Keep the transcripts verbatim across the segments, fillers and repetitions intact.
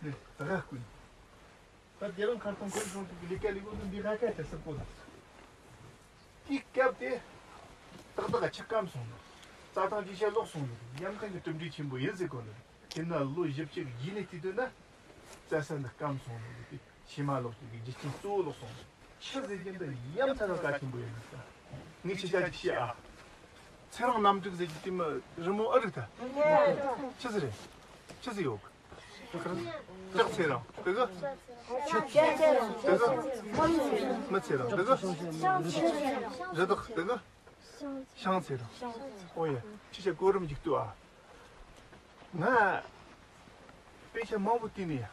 ནས་ད་ག་ཀུན། ད་དེ་རིང་ཁ་སང་ཁོའི་གཞུང་གི་ལས་ཀ་ལས་གོ་འདི་ཧ་ཀ་དེ་སུ་གོ་ནས། དེའི་སྐབས་དེ་ཏག་ཏག་ཆུ་སྐམ་སོང་ནས། རྩྭ་ཐང་ཅི་བྱ་ལོག་སོང་ནས། ཡམ་མཁན་གྱི་གྲུབ་འབྲས་ཆེན་པོ་ཡིན་ཟེར་གོ་ནས། དེ་ན་ལོ་བཞི་བཅུ་གི་རྗེས་ནས་དུས་དུས་ན་རྩྭ་ས་འདི་སྐམ་སོང་ནས། དེ་བྱེ་མ་ལོག་ཅིག་གི་རྒྱུ་རྐྱེན་གཙོ་བོ་ལོག་སོང་ནས། ཆུ་ཟེར་གྱི་འདི་ཡ་མཚར་བ་གལ་ཆེན་པོ་ཡིན་ཟེར། ངས་ཁྱེད་ཅག་ཅིག་བཤད་ཨ། ཚེ་རིང་རྣམ་དྲུག་ཟེར་གྱི་དེ་མི་རི་མོ་ཨེ་རིག་ད། ཆི་ཟིག་རེད། ཆི་ཟིག་ཡོད་གི། བྲག་ཚེ་རིང་དེ་གི། དེ་གི། མི་ཚེ་རིང་དེ་གི། རི་དྭགས་དེ་གི། ཤིང་ཚེ་རིང་། ཨོ་ཡ། ཁྱེད་ཅག་གོ་རིམ་ཅིག་ལྟོས་ཨ། ང་དཔེ་ཆ་མང་པོ་བལྟས་ནས།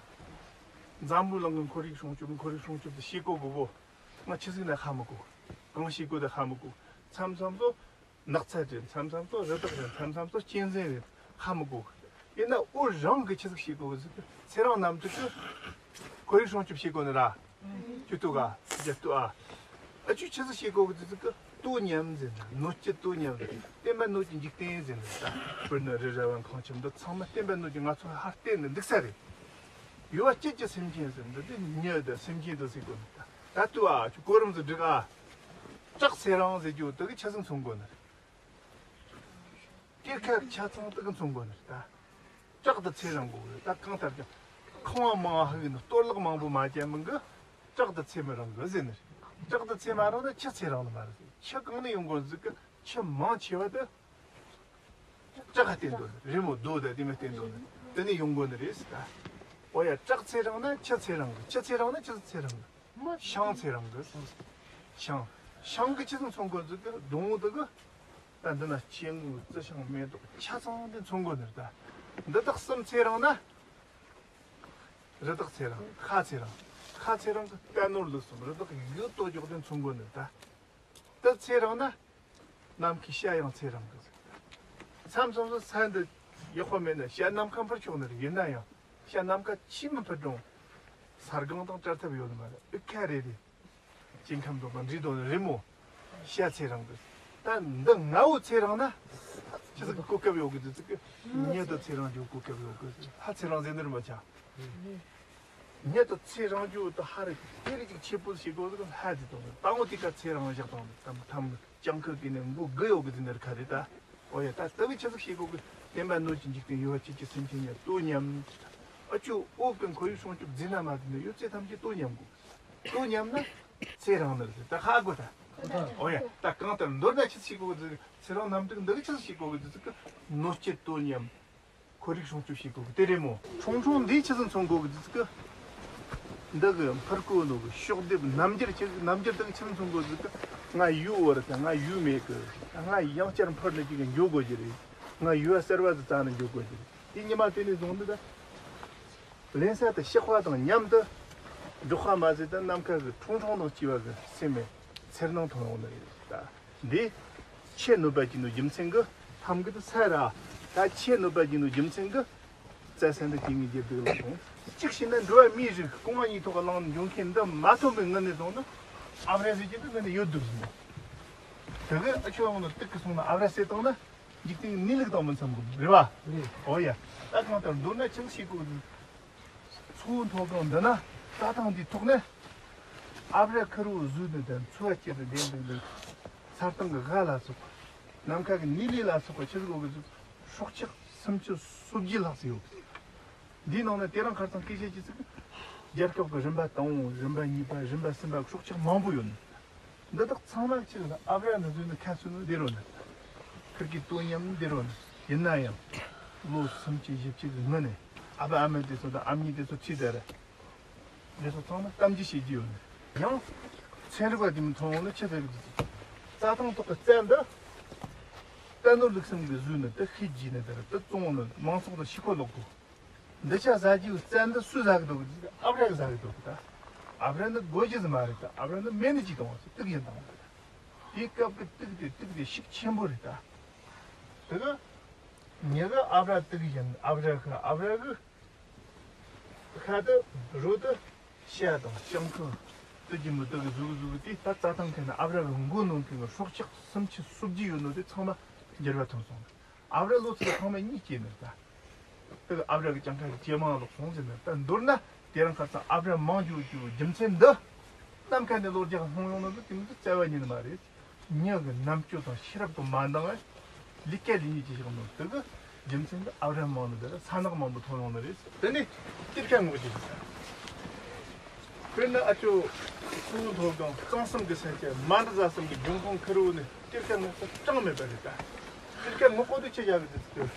འཛམ་བུ་གླིང་གི་ཁོར་ཡུག་སྲུང་སྐྱོབ། ཁོར་ཡུག་སྲུང་སྐྱོབ་དེ་ཤེས་གོ་གོ་གོ། ང་ཆི་ཟིག་ན་ཧ་མི་གོ། གང་ཤེས་གོ་དེ་ཧ་མི་གོ། མཚམས་མཚམས་སུ་ནགས་ཚལ་རེད། མཚམས་མཚམས་སུ་རི་དྭགས་རེད། མཚམས་མཚམས་སུ་གཅན་གཟན་རེད། ཧ་མི་གོ། ཡིན་ན་འུ་རང་གི་ཆི་ཟིག་ཤེས་གོ་གི་ཟིག་གི། ཚེ་རིང་རྣམ་དྲུག་གི་ཁོར་ཡུག་སྲུང་སྐྱོབ་ཤེས་གོ་ནི་ར། ཅི་ཏུ་ག་རྒྱ་ཏུ་ཨ། ཨ་ཆུ་ཆི་ཟིག་ཤེས་གོ་གི་ཟིག་གི། དོ་མཉམ་ཟེར་ན་སྣོད་བཅུད་དོ་མཉམ་ཟེར། བརྟེན་པ་སྣོད་ཀྱི་འཇིག་རྟེན་ཟེར་ན་ད། དཔེར་ན་རི་ར་བ་ཁང་ཁྱིམ་འདི་ཚང་མ་བརྟེན་པ་སྣོད་ཀྱི་ང་ཚོ་ཧར་བརྟེན་ནས་འདུག་ས་རེད། ཡུལ་བ་སྐྱིད་ཀྱི་སེམས་ཅན་ཟེར་འདི་དེ་མྱི་དང་སེམས་ཅན་དང་ཟེར་གོ་ནི་ད། ད་ལྟོས་ཨ་ཆུ་གོ་རིམ་ཟིག་འགྲིག་ཨ། བྲག་ཚེ་རིང་ཟེར་རྒྱུ་དེ་གི་ཆི་ཟིག་མཚོན་གོ་ནི་རེད། སྐྱེ་ཁ་ཆ་ཚང་དེ་གི་མཚོན་གོ་ནི་རེད་ད། བྲག་དེ་ཚེ་རིང་གོ་རེད་ད། གང་ལྟར་ཀྱང་ཁང་བ་མང་ཧ་གི་ནི་གཏོར་བརླག་མང་པོ་མ་བྱས་མིན་གི། བྲག་དེ་ཚེ་མི་རིང་གི་ཟེར་ནི་རེད། བྲག་དེ་ཚེ་མ་རིང་ན་ཆུ་ཚེ་རིང་ནི་མ་རེད། ཆུ་གང་ནས་ཡོང་གོ་ཟིག་གི། ཆུ་མང་ཆེ་བ་དེ། བྲག་ག་བརྟེན་དོ་ནི། རི་མོ་རྡོ་དང་དེ་མི་བརྟེན་དོ་ནི། དེ་ནས་ཡོང་གོ་ནི་རེད་ཟེར་ད། འོ་ཡ། བྲག་ཚེ་རིང་ན་ཆུ་ཚེ་རིང་གི། ཆུ་ཚེ་རིང་ན་ཆུ་ཚེ་རིང་གི། ཤིང་ཚེ་རིང་གི། ཤིང་། ཤིང་གི་ཆི་ཟིག་མཚོན་གོ་ཟིག་གི། སྡོང་བོ་དེ་གི། ད་འདི་ན་སྐྱེ་དངོས་རྩི་ཤིང་མེ་ཏོག་ཆ་ཚང་དེ་མཚོན་གོ་ནི་རེད་ད། འདི་དག་གསུམ་ཚེ་རིང་ན། རི་དྭགས་ཚེ་རིང་། ཤ་ཚེ་རིང་། ཤ་ཚེ་རིང་གི་རྟ་ནོར་ལུག་གསུམ། རི་དྭགས་ཡུལ་དོ་ཅོག་དེ་མཚོན་གོ་ནི་རེད་ད། དེ་ཚེ་རིང་ན། ནམ་མཁའི་བྱ་ཡང་ཚེ་རིང་གི། མཚམས་མཚམས་སུ་ས་འདི་ཡག་པོ་མེད་ན་བྱ་ནམ་མཁའ་འཕུར་ཆོག་ནི་རེད། ཡིན་ན་ཡང་བྱ་ནམ་མཁའ་ཕྱི་མི་འཕུར་རུང་ས་སྒང་དང་བྲལ་ཐབས་ཡོད་ནི་མ་རེད། ཨི་ཁ་རེ་རེ། སྐྱེ་ཁམས་དང་མ་འདྲེས་དོ་ནི་རི་མོ་བྱ་ཚེ་རིང་གི། ད་འདི་ལྔ་བོ་ཚེ་རིང་ན་ཆི་ཟིག་གོ་སྐབས་ཡོད་གི་འདུག་ཟིག་གི། མྱི་དང་ཚེ་རིང་རྒྱུ་གོ་སྐབས་ཡོད་གི། ལྷ་ཚེ་རིང་ཟེར་ནི་རེད་མ་ཆ། མྱི་དང་ཚེ་རིང་རྒྱུ་དེ་ཧ་རེ་དེ་རིགས་ཅིག་ཆེ་པོ་ཞིག་གོ་ཟིག་ལྷ་ཟེར་དང་། དང་པོ་དེ་ཀ་ཚེ་རིང་བཞག་དང་། དམ་དམ་སྤྱང་ཀི་གི་ནི་མགོ་དགུ་ཡོད་གི་ཟེར་ནི་རེད་ཁ་རེད་ད། འོ་ཡ། ད་ལྟ་བུ་ཆི་ཟིག་ཤེས་གོ་གི། བརྟེན་པ་སྣོད་ཀྱི་འཇིག་རྟེན། ཡུལ་བ་སྐྱིད་ཀྱི་སེམས་ཅན་ཡ་དོ་མཉམ། ཨ་ཆུ་འོ་ཀུན་ཁོར་ཡུག་སྲུང་སྐྱོབ་ཟེར་ན་མ་ཟེར་ན་ཡོད་ཚད་ཐམས་ཅད་དོ་མཉམ་གོ། དོ་མཉམ་ན་ཚེ་རིང་ནི་རེད་ད། ཧ་གོ་ད། འོ་ཡ། ད་གང་ལྟར་མདོར་ན་ཆི་ཟིག་ཤེས་གོ་གི། ཚེ་རིང་རྣམ་དྲུག་འདི་གི་ཆི་ཟིག་ཤེས་གོ་གི་ཟིག་གི། སྣོད་བཅུད་དོ་མཉམ། ཁོར་ཡུག་སྲུང་སྐྱོབ་བྱེད་དགོས་དེ་རེད་མོ། ཁྲུང་ཁྲུང་འདིས་ཆི་ཟིག་མཚོན་གོ་གི་ཟིག་གི། འདི་གི་འཕུར་གོ་ནོ་གི་ཤོག་ལྡེབ་རྣམ་འགྱུར་ཆི་ཟིག། རྣམ་འགྱུར་དེ་གི་ཆི་ཟིག་མཚོན་གོ་ཟིག་གི། ང་ཡུལ་བོ་རེད་ད། ང་ཡུལ་མེད་གི། ང་ཡང་བསྐྱར་འཕུར་ནས་ཅིག་འགྱོ་དགོས་ཀྱི་རེད། ང་ཡུལ་བ་གསར་བ་ཟིག་བཙལ་ནས་འགྱོ་དགོས་ཀྱི་རེད། དེ་ཉི་མ་དེ་ནས་བཟུང་ནི་ད། ལེན་ས་དེ་གཤེགས་པ་དང་མཉམ་དུ་འགྲོགས་པ་མ་ཟད་ད་ནམ་མཁའ་གི་ཁྲུང་ཁྲུང་དང་བཅས་པ་གི་སེམས་མེད་འཚེར་སྣང་ཐོན་ཡོང་ནི་རེད་ད། འདི་ཆུ་གནོད་པ་བྱེད་ནོ་རྒྱུ་མཚན་གི་ཐམ་གི་དུ་ས་ར། ད་ཆུ་གནོད་པ་བྱེད་ནོ་རྒྱུ་མཚན་གི་རྩྭ་ས་འདི་དེ་ངས་རྒྱབ་སྡུག་ལ་སོང་། གཅིག་བྱས་ན་འགྲོ་བ་མིའི་རིགས་རྐང་བ་གཉིས་ཐོག་གི་ལངས་འབྱུང་མཁན་འདི་མ་ཐོན་པའི་སྔོན་ནས་བཟུང་ན་ཨ་བྲ་ཟེར་གྱི་འདི་སྔོན་ནས་ཡོད་འདུག་ཟིན། དེ་གི་ཨ་ཆུ་འོང་ནོ་དུག་གི་སོང་ན་ཨ་བྲ་ཟེར་བཏང་ན་འཇིག་རྟེན་གནས་ལུགས་དང་མི་འཚམ་གི་རེད་བ། རེད། འོ་ཡ། ད་གང་ལྟར་མདོར་ན་ཆི་ཟིག་ཤེས་དགོས་འདུག། མཚོ་མཐོ་སྒང་འདི་ན་རྩྭ་ཐང་འདིའི་ཐོག་ནས་ཨ་བྲ་ཁེར་བོ་བཟོས་ནས་དང་འཚོ་བ་སྐྱེལ་དུ་བསྡད་འདུག་འདུག། ས་སྟེང་གི་ཝ་ལ་སོགས་པ། ནམ་མཁའ་གི་ནི་ལི་ལ་སོགས་པ་ཆི་ཟིག་ཡོད་གི་ཟིག། སྲོག་ཆགས་སུམ་ཅུ་སོ་བརྒྱད་ལྷག་ཙམ་ཡོད་གི་ཟིག། འདིའི་ནང་ནས་དེ་རིང་ཁ་སང་སྐད་ཆ་ཅི་ཟིག། རྒྱལ་ཁབ་ཀྱི་རིམ་པ་དང་པོ། རིམ་པ་གཉིས་པ། རིམ་པ་གསུམ་པ་སྲོག་ཆགས་མང་པོ་ཡོད་ནི། འདི་དག་ཚང་མ་ཆི་ཟིག་ཨ་བྲ་ནི་བཟོས་ནི་ཁ་སོ་ནི་འདི་རོ་ནི། ཁིར་གི་དོ་མཉམ་འདི་རོ་ནི། ཡིན་ན་ཡང་ལོ་སུམ་ཅུ་བཞི་བཅུ་གི་སྔོན་ནས་ཨ་ཕ་ཨ་མ་དེ་ཚོ་དང་ཨ་མྱེས་དེ་ཚོ་ཁྲིད་དེ་རེད། འདི་ཚོ་ཚང་མ་གཏམ་རྒྱུད་བཤད་རྒྱུ་ཡོད་ནི། ཡང་ཚན་རིག་པ་དེ་མི་མཐོང་ནི་ཆི་ཟེར་གི། རྩྭ་ཐང་ཐོག་གི་རྩྭ་འདི་རྟ་ནོར་ལུག་གསུམ་གི་བཟོས་ནི། དེ་ཤི་རྒྱུ་ནི་དེ་རེད། དེ་བཙོང་ནི་མང་ཚོགས་དང་ཤི་ཁོ་ལོག་གོ། འདི་ཆ་ཟ་རྒྱུའི་རྩྭ་འདི་སུས་ཟ་གི་འདུག་གི། ཨ་བྲ་གིས་ཟ་གི་འདུག་གི་ད། ཨ་བྲ་ནི་དགོས་རྒྱུ་ཟིག་མ་རེད་ད། ཨ་བྲ་ནི་མེད་ནི་ཅིག་བཏང་བ་ཟིག། དུག་ཡིན་བཏང་བ་རེད། དེའི་སྐབས་ཀྱི་དུག་དེ་དུག་དེ་ཤུགས་ཆེན་པོ་རེད་ད། དེ་གི་ཉི་གི་ཨ་བྲ་དུག་བཞིན། ཨ་བྲ་གི་ཨ་བྲ་གི་ཤ་དེ་རོ་དེ་བྱ་དང་སྤྱང་ཀི་དེ་གི་མི་དེ་གི་ཟུག་ཟུག་དེ་ད་རྩྭ་ཐང་ཁ་ན་ཨ་བྲ་གི་མགོ་གནོན་མཁན་གི་སྲོག་ཆགས་སུམ་ཅུ་སོ་བརྒྱད་ཡོད་ནོ་དེ་ཚང་མ་འགྱུར་བ་ཐོན་སོང་། ཨ་བྲ་ལོ་ཚིགས་ཐོག་མ་གཉིས་སྐྱེས་ནི་ད། དེ་གི་ཨབ་ར་གི་གྱང་ཁ་གི་ཇེ་མང་ལོག་སོང་ཟེར་ནས། ད་མདོར་ན་དེ་རིང་ཁ་སང་ཨབ་ར་མང་རྒྱུ་རྒྱུ་རྒྱུ་མཚན་འདི་ནམ་མཁའ་ནས་ལོ་བརྒྱ་ལྷུང་ཡོང་ནོ་འདི་དེ་མི་འདི་བཙལ་བ་ཉིད་མ་རེད། མྱི་གི་རྣམ་དཔྱོད་དང་ཤེས་རབ་ཀྱིས་མ་འདང་བའི་ལས་ཀ་ལས་ཉེས་ཀྱི་བཞག་ནོ་དེ་གི་རྒྱུ་མཚན་འདི་ཨབ་ར་མང་ནོ་འདི་ལ་ས་ནག་མང་པོ་ཐོན་ཡོང་ནི་རེད། དེ་ནས་གཏེར་ཁ་སྔོག་རྒྱུ་ཟེར། དཔེར་ན་ཨ་ཅོ་ཁུ་མཐོ་སྒང་གཙང་གསུམ་གི་ས་ཆ་མ་འདྲ་ཟ་གསུམ་གི་འབྱུང་ཁུངས་ཁེར་བོ་ནས་གཏེར་ཁ་སྔོག་ས་གྲངས་མེད་པ་རེད་ད། གཏེར་ཁ་སྔོག་གོ་དུས་ཆི་བྱ་གི་འདུག་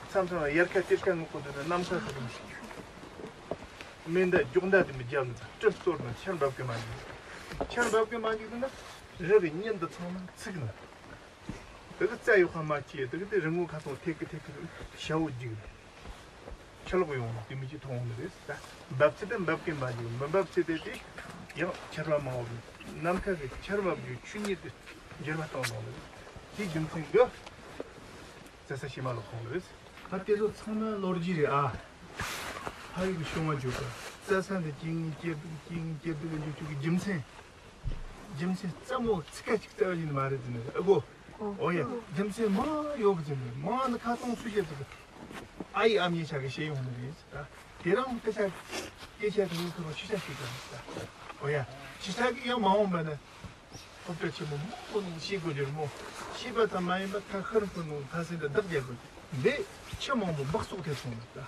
མཚམས་མཚམས་ལ་དབྱར་ཁ་གཏེར་ཁ་སྔོག་གོ་དུས་ནི་གནམ་ས་ཁ་དུ་མི་ཤེས། མེ་མདའ་སྒྱོགས་མདའ་དེ་མི་རྒྱབ་ནི་དང་གྲི་གཏོར་ནི་ཆར་འབབ་གི་མ་འཇུག་ཆར་འབབ་གི་མ་འཇུག་ན་རི་གི་གཉན་འདི་ཚང་མ་ཚིག་ནི། དེ་གི་རྩྭ་ཡོད་ཁ་མ་སྐྱེས། དེ་གི་དེ་རི་སྔོ་ཁ་སང་ཐེག་གི་ཐེག་གི་ཤ་བོ་རྒྱུག་ནི། ཆུ་ལོག་ཡོང་ནི་དེ་མི་ཅི་མཐོང་ནི་རེད་ད། འབབ་ཚད་དེ་འབབ་གི་མ་འཇུག་མི་འབབ་ཚད་དེ་དེ་ཡང་ཆར་པ་མང་བ་གི་ནམ་མཁའ་གི་ཆར་འབབ་རྒྱུ་ཆུ་གཉིས་དེ་འགྱུར་བ་བཏང་བཏང་ནི་རེད། དེ་རྒྱུ་མཚན་གི་རྩྭ་ས་ཤི་མ་ལོག་སོང་ནི་རེད། ད་དེ་ཚོ་ཚང་མ་ལོ་རྒྱུས་རེད་ཨ། ཕ་ཡུལ་གྱི་བྱུང་བ་བརྗོད་པ། རྩྭ་ས་འདི་སྐྱེ་ངེས་སྐྱེ་སྡུག་སྐྱེ་ངེས་སྐྱེ་སྡུག་འཇུག་རྒྱུ་གི་རྒྱུ་མཚན། རྒྱུ་མཚན་རྩ་མོ་ཚིག་ཁ་ཅིག་རྩ་བ་ཡིན་མ་རེད་ཟེར་ནས་ཨ་གོ། ཨོ་ཡ། རྒྱུ་མཚན་མང་ཡོད་གི་ཟེར་ནས་མང་ནི་ཁ་སྟོང་སུ་བཤད་ཟེར་གི། ཨ་ཡི་ཨ་མྱེས་ཆ་གི་བཤད་ཡོང་ནི་རེད་ཟེར། དེ་རང་སྐད་ཆ་སྐད་ཆ་དེ་ངས་ཁོ་རང་ཤི་ཆ་ཤི་གི་ཟེར། ཨོ་ཡ། ཤི་ཆ་གི་ཡང་མ་འོངས་པ་ནི། སློབ་གྲྭ་ཆེན་མོ་མང་པོ་ནང་ཤེས་དགོས་རྒྱུ་རེད་མོ། ཤེས་པ་ཙམ་མ་ཡིན་པར་ཐ་ཤར་ཁུལ་ནང་ཐ་སེ་འདི་བདག་རྒྱག་དགོས་རྒྱུ་འདི་ཆུ་མང་པོ་འབག་བཙོག་ཐེབས་སོང་ནས་ད།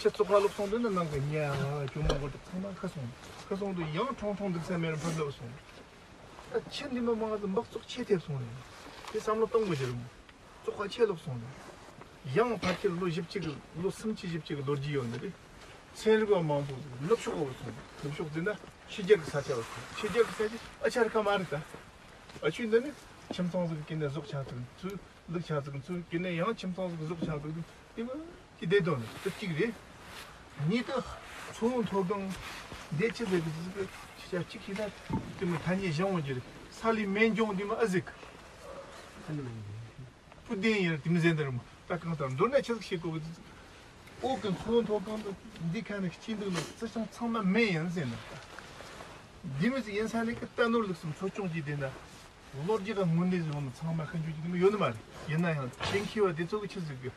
ཆུ་བཙོག་པ་ལོག་སོང་དུས་ན་ནང་གི་ཉ་ང་ཅུང་མང་པོ་དེ་ཚང་མ་ཁ་སོང་། ཁ་སོང་དུས་ཡང་ཁྲོང་ཁྲོང་འདུག་ས་མེད་རུ་ཕར་ལོག་སོང་། ད་ཆུ་འདི་མ་མང་ཙམ་འབག་བཙོག་ཆེ་ཐེབས་སོང་ནས་དེ་བསམ་བློ་གཏོང་དགོས་རྒྱུ་རེད་མོ། བཙོག་པ་ཆེ་ལོག་སོང་ནས། ཡང་ཕལ་ཆེར་ལོ་བཞི་བཅུ་གི་ལོ་སུམ་ཅུ་བཞི་བཅུ་གི་ལོ་རྒྱུས་ཡོད་ནི་རེད། ཚན་རིག་པ་མང་པོ་ནུབ་ཕྱོགས་འོག་སོང་། ནུབ་ཕྱོགས་ཟེར་ན་ཕྱི་རྒྱལ་གྱི་ས་ཆ་འོག་སོང་། ཕྱི་རྒྱལ་གྱི་ས་ཆ་ཨ་ཆ་རི་ཁ་མ་རེད་ད། ཨ་ཆུ་འདི་ནི་ཁྱིམ་ཚང་ཟིག་གི་ནས་ཟོག་ཆགས་ཚུགས་ཚུལ་ལུག་ཆགས་ཚུགས་ཚུལ་གི་ནས་ཡང་ཁྱིམ་ཚང་ཟིག་གི་ཟོག་ཆགས་ཚུགས་དེ་མ་ཅི་བདེ་དོན་ནི་དེ་གཅིག་རེད། གཉིས་དུ་མཚོ་མཐོ་སྒང་འདས་ཆི་ཟེར་གི་ཟིག་གི་ཆ་གཅིག་ཤེས་ན་དེ་མི་ཐ་སྙད་གཞན་འོང་རྒྱུ་རེད། ས་ལི་མེ་འགྱོང་དེ་མི་ཨ་ཟིག་ཨ་ནི་མེ་འགྱོང་། བུ་བདེན་ཡིན་དེ་མི་ཟེར་འདི་རེད་མོ། ད་གང་ལྟར་མདོར་ན་ཆི་ཟིག་ཤེས་དགོས་གི། འོག་གི་མཚོ་མཐོ་སྒང་དུ་འདི་ཁ་ནས་སྐྱིད་འདུག་ནོ་རྩི་ཤིང་ཚང་མ་མེ་ཡིན་ཟེར་ནས་ད། འདི་མི་ཟིག་ཡིན་ས་ནས་ཀི་རྟ་ནོར་ལུགས་སུ་མཚོ་སྐྱོང་གྱིས་བསྡད་ན། ལོ་རྒྱུས་ཀ་དངོས་གནས་བཟུང་ནས་ཚང་མ་ཤི་འཇུག་གི་ཡོད་ནི་མ་རེད། ཡིན་ན་ཡང་གཏན་འཁེལ་བ་དེ་ཚོ་གི་ཆི་ཟིག་གི།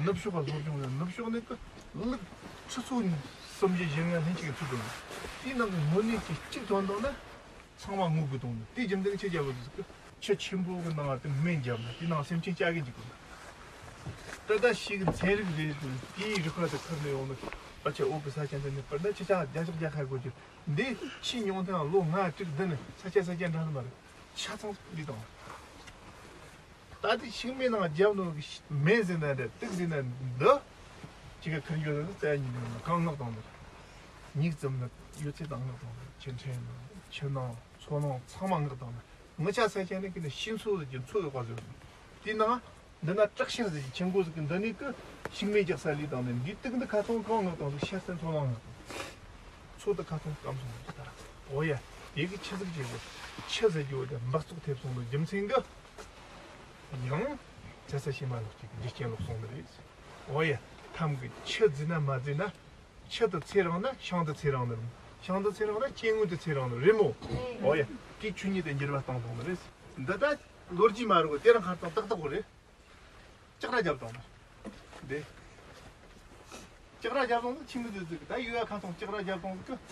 ནུབ་ཕྱོགས་ཀ་སློབ་སྦྱོང་ལ་ནུབ་ཕྱོགས་ནས་ཀི་ལུག་ཁྲི་ཚོ་གསུམ་བཞི་བཞི་ལྔ་ལྷན་ཅིག་གི་ཚུད་དོ་ནོ། དེའི་ནང་གི་དངོས་གནས་ཀྱི་གཅིག་ཐོན་དོ་ན། ཚང་མ་ངུ་དགོས་དང་ནི་དེ་རྒྱུ་མཚན་ཆེ་རྒྱ་བོ་ཟིག་ཆུ་ཆེན་པོ་གི་ནང་དུ་སྨན་བརྒྱབ་ན་དེ་ནང་སེམས་ཅན་བཅའ་གི་འཇུག་གི། ད་ལྟ་ཞིག་ཚན་རིག་རེད་དེ་དེའི་རིག་པ་དེ་ཁུར་ནས་ཡོང་ནི་ཕལ་ཆེར་འོག་གི་ས་ཆ་འདི་ནས་དཔེར་ན་ཆུ་ཆ་བརྒྱ་ཆ་བརྒྱ་ཁ་དགོས་ཀྱི་འདི་ཕྱི་མྱོང་ཐང་ལོ་ལྔ་དྲུག་བདུན་ནས་ས་ཆ་ས་ཆ་འདྲ་ནི་མ་རེད་ཆ་ཚང་འདི་དང་། ད་ལྟའི་ཤིང་མེ་ནང་རྒྱབ་ནོ་གི་མེ་ཟེར་ན་འདྲ་དུག་ཟེར་ན་འདི། ཅི་ག་ཁུར་འགྱོ་ན་རྩ་ཉིད་ནས་གང་སྔགས་དང་འདི། ཉིག་ཙམ་ནི་ཡོད་ཚད་དང་སྔགས་དང་འདི་ཆེ་ཕྲན་ནང་ཆུ་ནང་མཚོ་ནང་ཚང་མ་སྔགས་དང་འདི། ངུ་ཆ་ས་ཆ་ནི་ཀི་ནི་ཤིང་འཚོ་ཟེར་གྱི་འཚོ་ཡོད་པ་ཟེར། དེ་ནང་འདི་ན་བྲག་ཤར་ཟེར་གྱི་ཆེན་པོ་ཟེར་གྱི་འདི་ནི་ཀི་ཤིང་མེ་རྒྱག་ས་ལི་དང་ནི་འདི་དུག་འདི་ཁ་ཚོང་གང་སྔགས་དང་ཟེར་ཤར་སེམས་ཚོ་ལང་སྔགས་དང་། འཚོ་དུ་ཁ་ཚོང་སྐམ་སོང་ཟེར་ད། འོ་ཡ། དེ་གི་ཆི་ཟིག་བྱེད་དགོས། ཆི་ཟེར་རྒྱུ་དེ་འབག་བཙོག་ཐེབས་སོང་ནི་རྒྱུ་མཚན་གི། ཡང་། རྩྭ་ས་ཤི་མ་ལོག་ཅིག་གི་རྒྱུ་རྐྱེན་ལོག་སོང་ནི་རེད། འོ་ཡ། ཐམ་གི་ཆུ་བརྫིས་ན་མ་བརྫིས་ན། ཆུ་དུ་ཚེ་རིང་ན་ཤིང་དུ་ཚེ་རིང་ནི་རེད། ཤིང་དུ་ཚེ་རིང་ན་སྐྱེ་དངོས་དུ་ཚེ་རིང་ནི་རེད་མོ། འོ་ཡ། དེ་ཆོས་ཉིད་དུ་འགྱུར་བ་བཏང་སོང་ནི་རེད། འདི་ད་ལོ་རྒྱུས་མ་རེད་གོ་དེ་རང་ཁར་དང་ཏག་ཏག་གོ་རེད། ལྕགས་ར་རྒྱབ་བཏང་ནི། འདི། ལྕགས་ར་རྒྱབ་བཏང་ནི་ཁྱིམ་གི་དུས་ཚིག་ད་ཡོད་ཡ་ཁ་སང་ལྕགས་ར་རྒྱབ་བཏང་ཟིག་གི།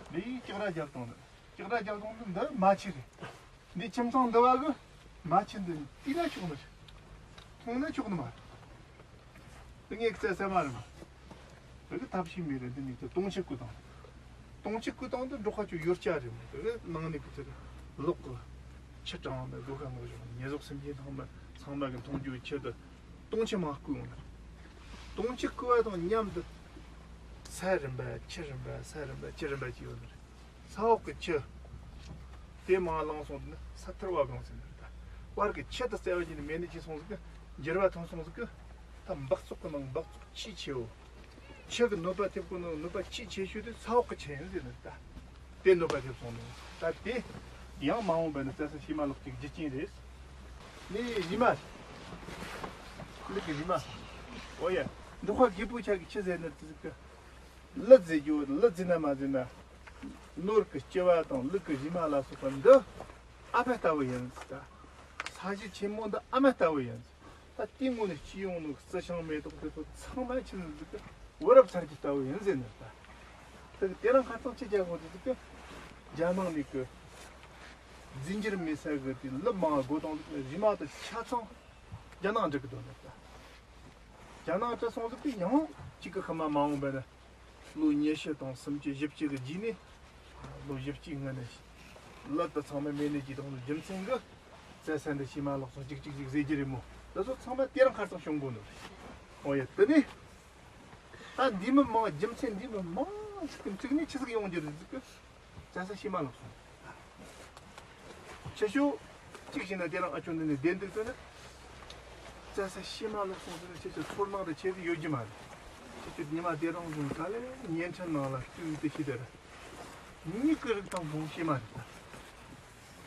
འདི་ལྕགས་ར་རྒྱབ་བཏང་ནི། ལྕགས་ར་རྒྱབ་བཏང་ནི་འདི་མ་ཆི་རེད། འདི་ཁྱིམ་ཚང་འདི་བ་གི་མ་ཆི་འདི་ནི་དེ་ན་ཆོག་ནི་རེད། མཐོང་ན་ཆོག་ནི་མ་རེད། དེ་ངས་བཙལ་ས་མ་རེད་མ། དེ་གི་ཐབས་ཤེས་མེད་རེད་འདི་ནི་དེ་དུང་ཆེ་བསྐུ་བཏང་། དུང་ཆེ་བསྐུ་བཏང་དུ་འབྲོག་ཁ་ཆུ་ཡོར་བཅའ་རེད་མ་དེ་གི་ནང་ནས་གི་དེ་ལོག་གི་ཆུ་དྲང་ནས་སྒོ་ཁ་ངོ་བཞག་ཉེ་ཟོག་སེམས་ཅན་ཚང་མ་ཚང་མ་གི་མཐོང་རྒྱུ་ཆེད་དུ་དུང་ཆེ་མ་བསྐུ་ཡོང་ནི། དུང་ཆེ་བསྐུ་བ་དང་མཉམ་དུ་ས་རིམ་པ་ཆུ་རིམ་པ་ས་རིམ་པ་ཆུ་རིམ་པ་ཅིག་ཡོད་ནི་རེད། ས་འོག་གི་ཆུ། དེ་མ་བླངས་སོང་དུས་ནི་ས་ཐུར་བ་གང་ཟེར་ནི་རེད་ད། བར་གི་ཆུ་དུ་བཙལ་བ་ཉིད་ནི་མེད་ནི་ཅི་སོང་ཟིག་གི་འགྱུར་བ་ཐོན་སོང་ཟིག་གི། ད་འབག་བཙོག་གི་ནང་འབག་བཙོག་ཆེས་ཆེའོ། ཆུ་གི་གནོད་པ་ཐེབས་གོ་ནི་གནོད་པ་ཆེས་ཆེ་ཤོས་དེ་ས་འོག་གི་ཆུ་ཡིན་ཟེར་ནི་རེད་ད། དེ་གནོད་པ་ཐེབས་སོང་ནི། ད་དེ་ཡང་མ་འོངས་པ་ནི་རྩྭ་ས་ཤི་མ་ལོག་ཅིག་རྒྱུ་རྐྱེན་རེད། ནི་རི་མ། ལུག་གི་རི་མ། འོ་ཡ། འབྲོག་པ་རྒད་པོ་ཆ་གི་ཆི་ཟེར་ནི་རེད་ཟིག་གི། ལུད་ཟེར་རྒྱུ་ལུད་ཟིན་ན་མ་ཟིན་ན། ནོར་གྱི་སྐྱེ་བ་དང་ལུད་ཀྱི་རིལ་མ་ལ་སོགས་པ་འདི་ཨ་ཕ་ལྟ་བུ་ཡིན་ཟེར་ད། ས་གཞི་ཆེན་མོ་འདི་ཨ་མ་ལྟ་བུ་ཡིན་ཟེར། ད་དེའི་སྔོན་ནས་སྐྱེས་ཡོང་ནོ་རྩི་ཤིང་མེ་ཏོག་དེ་ཚོ་ཚང་མ་ཆི་ཟིག་གི་བུ་རབས་ཚར་གྱི་ལྟ་བུ་ཡིན་ཟེར་ནི་ད། དེ་གི་དེ་རིང་ཁ་སང་ཆི་རྒྱག་གོ་དེ་ཟིག་གི་རྒྱ་ནག་ནས་གི་རྫས་འགྱུར་མེད་ས་གི་དེ་ལུད་མང་སྒོ་དང་རི་མ་དེ་ཆ་ཚང་རྒྱ་ནག་འགྲིག་གི་འདུག་ནི་ད། རྒྱ་ནག་བྲལ་སོང་ཟིག་གི་ཡང་གཅིག་གི་ཁ་མ་མ་འོངས་པ་ན། ལོ་ཉི་ཤུ་དང་སུམ་ཅུ་བཞི་བཅུ་གི་རྗེས་ནས། ལོ་བཞི་བཅུའི་སྔོན་ནས་ལུད་དེ་ཚང་མ་མེད་ནས་ཀྱི་དང་རྒྱུ་མཚན་གི་བཙལ་ས་འདི་ཤི་མ་ལོག་སོང་ཅིག་ཅིག་ཅིག་ཟེར་རྒྱུ་རེད་མོ། དེ་ཚོ་ཚང་མ་དེ་རིང་ཁ་སང་བྱུང་དགོས་ནོ་རེད། འོ་ཡ་དེ་ནས་ད་འདི་མི་མང་རྒྱུ་མཚན་འདི་མི་མང་ཅིག་གི་འགྲིག་ནས་ཆི་ཟིག་ཡོང་རྒྱུ་རེད་ཟིག་གི་བཙལ་ས་ཤི་མ་ལོག་སོང་། ཁྱེད་ཤོག་གཅིག་བྱས་ན་དེ་རིང་ཨ་ཆུང་འདི་ནས་བསྡད་འདུག་ཟེར་ན། བཙལ་ས་ཤི་མ་ལོག་སོང་ཟེར་ན་ཁྱེད་ཚོ་ཚོར་སྣང་དེ་ཆེ་ཟིག་ཡོད་རྒྱུ་མ་རེད། ཁྱེད་ཚོ་ཉི་མ་དེ་རིང་བཟུང་ག་ལེ་བརྙན་འཕྲིན་ནང་ལ་བཏུས་དེ་ཤི་དེ་རེད། མྱི་གི་རིགས་དང་བོ་ཤི་མ་རེད་ད།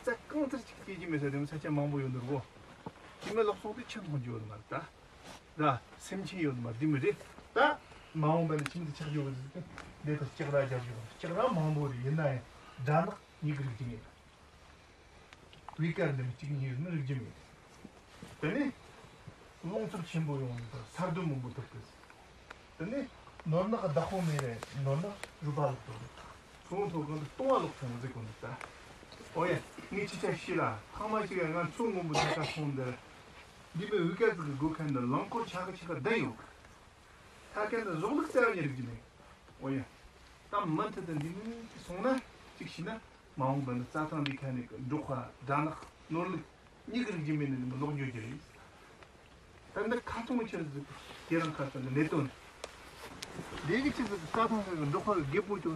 བཙལ་གང་ཐུབ་ཅིག་སྐྱེ་རྒྱུ་མེད་ས་དེ་མི་ས་ཆ་མང་པོ་ཡོད་འདུག་གོ། དེ་མི་ལོག་སོང་དེ་ཁྱིམ་ཐོན་རྒྱུ་ཡོད་མ་རེད་ད། ར་སེམས་ཅན་ཡོད་མ་རེད་མི་རེད་ད། མ་འོངས་པ་ནས་ཁྱིམ་དུ་ཆགས་རྒྱུ་གི་འདི་དང་ལྕགས་ར་རྒྱབ་རྒྱུ་ལྕགས་ར་མང་པོ་རེད། ཡིན་ན་ཡང་དགྲ་ནག་མྱི་གི་རིགས་ཅིག་ཡིན། བི་ཀར་འདི་མི་གཅིག་གཉིས་ནི་རིག་རྒྱུ་མེད། དེ་ནས་རླུང་འཚུབ་ཆེན་པོ་ཡོང་ནས་ས་རྡུལ་མང་པོ་ཐུག་གི། དེ་ནས་ནོར་ནག་བདག་པོ་མེད་རེད། ནོར་ནག་རུས་པ་ལོག་ཐུག་གི། ཚོང་ཐོག་གང་དུ་ལྟུང་བ་ལོག་ཐུག་ཟེར་གོ་ནི་ད། ཨོ་ཡ་ངས་ཅི་ཆ་ཤི་ལ་ཐང་མ་ཅིག་ཡ་ང་ཚོང་མང་པོ་ཅིག་ཆ་སོང་འདིར། འདི་མི་བི་ཀར་ཟིག་གི་སྒོ་ཁ་འདི་རླངས་འཁོར་ཆ་གི་ཆ་གི་བསྡད་ཡོད་གི། ཐ་ཀན་དུ་ཟོག་ལུག་བཙལ་བ་ཉེ་རིགས་ཀྱི་མེད། འོ་ཡ། ད་མུ་མཐུད་དུ་འདི་མིན་གྱི་སོང་ན་གཅིག་ཤི་ན་མ་འོངས་པ་ནི་རྩྭ་ཐང་འདི་ཁ་ནས་ཀྱི་འབྲོག་པ་དགྲ་ནག་ནོར་ལུག་མྱི་གི་རིགས་ཀྱི་མེད་ནི་འདི་མི་ལོག་འགྱོ་རྒྱུ་རེད། ད་འདི་ཁ་ཚོང་ཆེ་ཟིག་དེ་རང་ཁ་ཚང་གི་གནད་དོན། འདི་གི་ཆེ་ཟིག་རྩྭ་ཐང་ཁ་གི་འབྲོག་པ་གི་རྒད་པོ་ཅོ།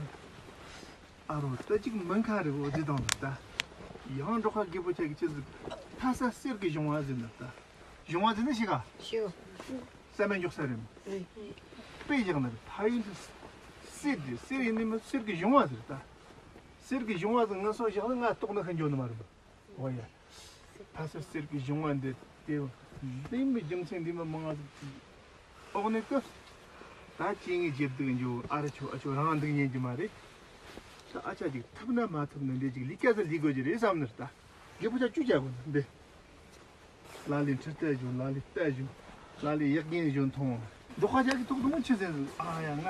ཨ་རོ་ད་གཅིག་མིན་ཁ་རེད་འོ་འདི་དང་ད། ཡང་འབྲོག་པ་རྒད་པོ་ཆ་གི་ཆེ་ཟིག་ཕ་ས་གསེར་གི་གཞུང་བ་ཟིན་ན་ད། གཞུང་བ་ཟིན་ན་ཤི་ག་ཤི། ས་མེད་མགྱོགས་ས་རེད་མོ། ཨེ། དཔེ་བཞག་ན་ཕ་ཡུལ་དུ་གསེར་དེ་གསེར་ཡིན་ནི་མི་གསེར་གྱི་གཞུང་བ་ཟེར་ད། གསེར་གྱི་གཞུང་བ་ཟེར་ང་སོ་བཞག་ན་ང་ལྟོགས་ན་ཤི་འགྱོ་ནི་མ་རེད་མོ། འོ་ཡ། ཕ་ས་གསེར་གྱི་གཞུང་བ་འདི་དེ་འདི་མི་རྒྱུ་མཚན་འདི་མི་མང་ང་ཟིག་ཨོག་ནས་ཀི། ད་ཅི་ངས་བརྗེད་སྡུག་འགྱོ་ཨ་ར་ཆོ་ཨ་ཆོ་རང་སྡུག་ཉན་གྱི་མ་རེད། ད་ཨ་ཅག་ཅིག་ཐུབ་ན་མ་ཐུབ་ན་འདི་ཅིག་ལི་ཀ་ཟ་ལི་དགོས་ཀྱི་རེད་བསམ་ནི་རེད་ད། རྒད་པོ་ཅག་བཅུ་བྱ་དགོས་ནི་འདི། ལ་ལས་ཁྲི་ལྟ་བྱུང་ལ་ལས་ལྟ་བྱུང་། ལ་ལས་ཡག་རྒན་བྱུང་མཐོང་། འབྲོག་ཁ་ཆག་གི་ཐོག་ཏུ་མོ་ཆི་ཟེར་ཨ་ཡ་ང་